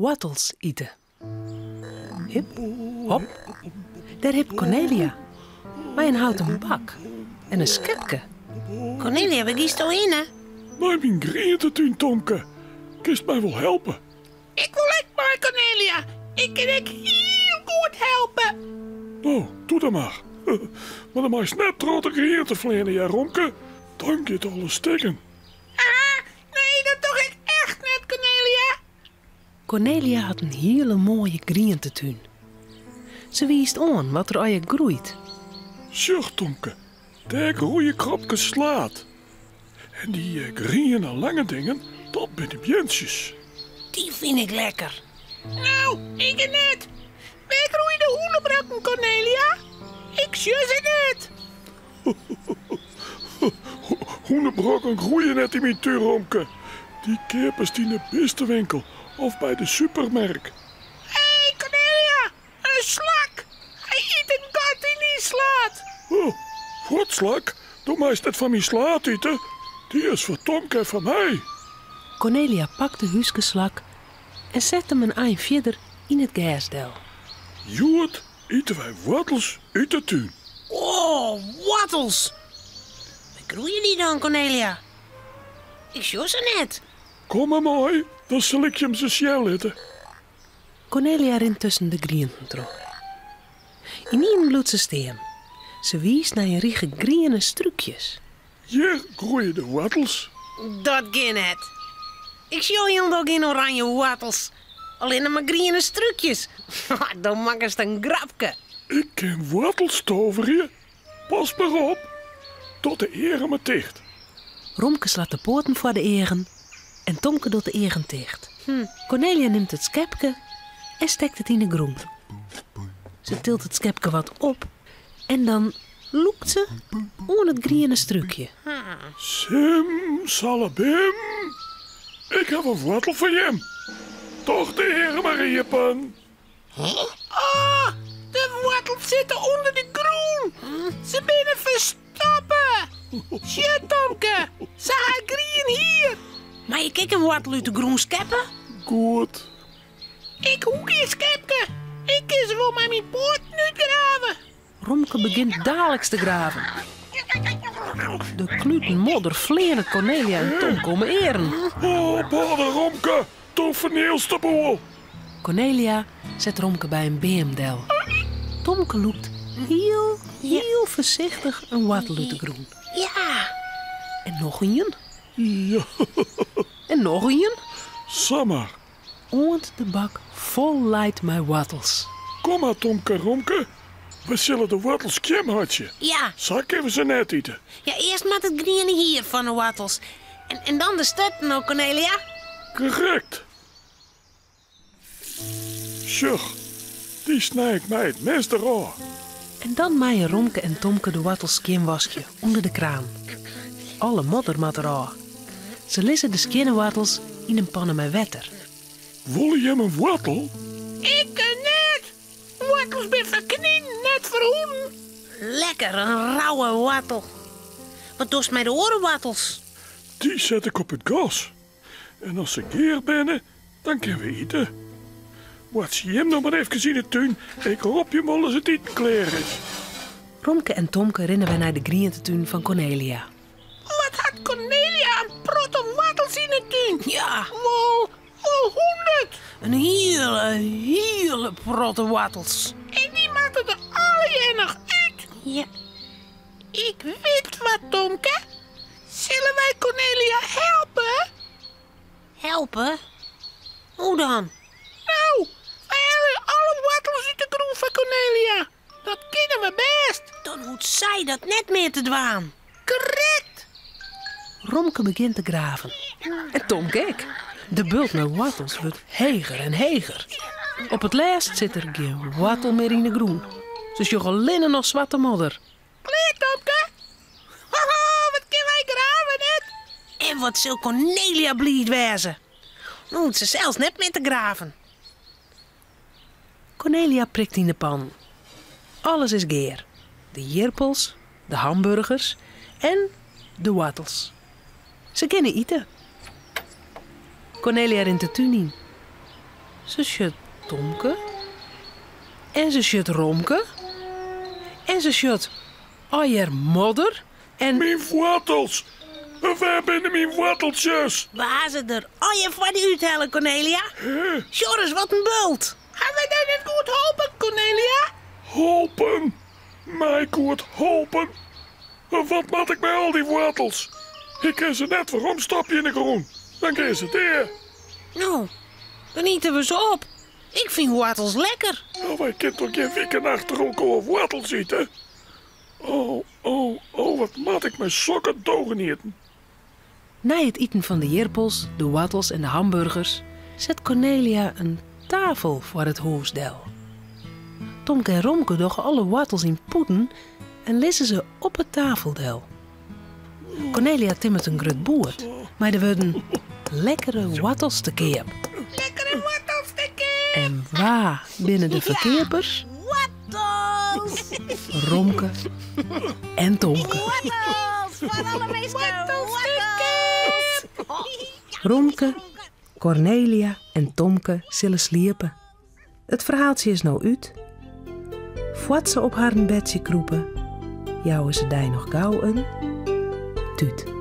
Woartels ite. Hip, hop, dêr hipt Kornelia mei in houten bak en in skepke. Kornelia, wêr giesto hinne? Nei myn grientetún, Tomke. Kinst my wol helpe? Ik wol ek mei, Kornelia. Ik kin ek hiel goed helpe. No, doe dan mar. Mar dan meist net troch de griente fleane, hear, Romke. Dan giet alles stikken. Ah, nee, dat doch ik echt net, Kornelia. Kornelia hat in hiele moaie grientetún. Se wiist oan wat der allegear groeit. Sjoch, Tomke, dêr groeie kropkes slaad. En dy griene lange dingen, dat binne beantsjes. Dy fyn ik lekker. No, ik net. Wêr groeie de hûnebrokken, Kornelia? Ik sjoch se net. Hûnebrokken groeie net yn myn tún, Romke. Dy keapest yn de bistewinkel of by de supermerk. Hé, Kornelia, in slak! Hy yt in gat yn dyn slaad. Oh, wat slak? Do meist net fan myn slaad ite. Dy is foar Tomke en foar my. Kornelia pakt de húskeslak en set him in ein fierder yn it gers del. Hjoed Ite wy woartels út de tún. O, woartels! Wêr groeie dy dan, Kornelia? Ik sjoch se net. Kom mar mei, dan sil ik jim se sjen litte. Kornelia rint tusken de grienten troch. Ynienen bliuwt se stean. Se wiist nei in rige griene strúkjes. Hjir groeie de woartels. Dat kin net. Ik sjoch hielendal gjin oranje woartels, allinne mar griene strúkjes. Do makkest in grapke. Ik kin woartels toverje. Pas mar op. Doch de eagen mar ticht. Romke slacht de poaten foar de eagen en Tomke docht de eagen ticht. Kornelia nimt it skepke en stekt it yn de grûn. Se tilt it skepke wat op en dan lûkt se oan it griene strúkje. Sim salabim, ik haw in woartel foar jim. Doch de eagen mar iepen. Oh, de woartels sitte ûnder de grûn. Se binne ferstoppe. Sjoch, Tomke, se ha grien hier. Mei ik ek in woartel út de grûn skeppe? Goed. Ik hoech gjin skepke. Ik kin se wol mei myn poaten útgrave. Romke begjint daliks te graven. De kluten modder fleane Kornelia en Tomke om 'e earen. Ophâlde, Romke, do fernielst de boel. Kornelia set Romke by in beam del. Tomke lûkt hiel, hiel foarsichtich in woartel út de grûn. Ja! En noch ien. Ja. En noch ien. Samar. Oant de bak fol leit mei woartels. Kom mar Tomke Romke, we sille de woartels skjin meitsje. Ja. Sa kinne we se net ite. Ja, earst moat it griene hier fan 'e woartels en dan de sturten, no Kornelia. Krekt. Sjoch, dy snij ik mei it mes derôf. En dan meie Romke en Tomke de woartels skjinwaskje ûnder de kraan. Alle modder moat derôf. Se lizze de skjinne woartels yn in panne mei wetter. Wolle jim in woartel? Ik net! Woartels bin foar kninen, net foar hûnen. Lekker, in rauwe woartel. Wat dochst mei de oare woartels? Dy set ik op it gas. En as se gear binne, dan kinne we ite. Boartsje jim noch mar efkes yn 'e tún, ik rop jim wol as it iten klear is. Romke en Tomke rinne wer nei de grientetún fan Kornelia. Wat hat Kornelia in protte woartels yn 'e tún? Ja. Wol, wol hûndert. In hiele, hiele protte woartels. En dy moatte der allegear noch út. Ja. Ik wit wat, Tomke. Sille wy Kornelia helpe? Helpe? Hoe dan? No, wy helje alle woartels út de grûn foar Kornelia. Dat kinne we bêst. Dan hoecht sy dat net mear te dwaan. Krekt! Romke begjint te graven. En Tomke ek. De bult mei woartels wurdt heger en heger. Op it lêst sit der gjin woartel mear yn 'e grûn. Se sjogge allinne noch swarte modder. Klear, Tomke? Hoho, wat kinne wy grave, net? En wat sil Kornelia bliid wêze. No hoecht se sels net mear te graven. Kornelia prikt yn de pannen. Alles is gear. De jirpels, de hamburgers en de woartels. Se kinne ite. Kornelia rint de tún yn. Se sjocht Tomke en se sjocht Romke en se sjocht allegear modder en. Myn woartels! Wêr binne myn woarteltsjes? We ha se der allegear foar dy úthelle, Kornelia. Sjoch ris, wat in bult! Ha wy dy net goed holpen, Kornelia? Holpen? My goed holpen? Wat moat ik mei al dy woartels? Ik kin se net weromstopje yn 'e grûn, dan gean se dea. No, dan ite we se op. Ik fyn woartels lekker. No, wy kinne toch gjin wiken achter elkoar woartels ite? Oh, oh, oh, wat moat ik mei sokke dogenieten? Nei it iten fan de jirpels, de woartels en de hamburgers set Kornelia in tafel foar it hûs del. Tomke en Romke dogge alle woartels yn pûden en lizze se op 'e tafel del. Kornelia timmert in grut boerd mei de wurden Lekkere woartels te keap. Lekkere woartels te keap! En wa binne de ferkeapers? Woartels! Romke en Tomke. Woartels foar alle minsken! Woartels! Romke, Kornelia en Tomke sille sliepe. It ferhaaltsje is no út. Foar't se op harren bedsje krûpe, jouwe se dy noch gau in tút.